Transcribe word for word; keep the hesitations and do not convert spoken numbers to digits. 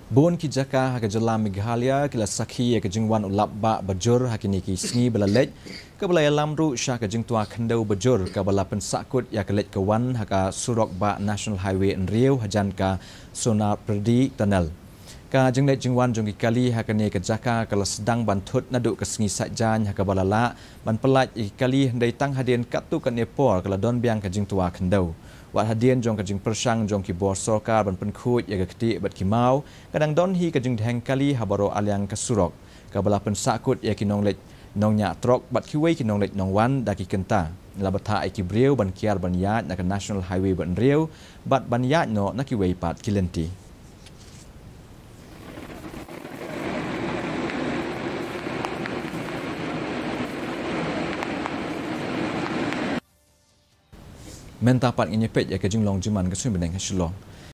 Bun ki jaka ha ka jylla Meghalaya ki la sakhi ïa ka jingwan u lap bah bajur ha kine ki sngi ba la leit, kaba la ïalam ruh sha ka jingtwa khyndew bajur kaba la pynsahkut ïa ka leit ka wan ha ka surok bah National Highway hynriew hajan ka Sonarpyrdi Tunnel. Ka jingleit jingwan jong ki kali ha kane ka jaka ka la sdang ban thut naduh ka sngi Saitjaiñ ha kaba la lah ban pyllait ïa ki kali, hynrei tang hadien katto katne por ka la don biang ka jingtwa khyndew. Wat hadien jong ka jingpyrshang jong ki bor sorkar ban pynkhuid ïa ka ktieh bad ki maw, ka dang don hi ka jingdheng kali ha baroh aliang ka surok, kaba la pynsahkut ïa ki nongleit nongñiah trok bad kiwei ki nongleit nongwan da ki kynta. La bthah ïa ki briew ban kiar ban ïaid na ka National Highway ba hynriew bad ban ïaid noh na kiwei pat ki lynti. Mynta pat ngin ïa peit ïa ka jinglong jingman ka suiñ bneng ha Shillong.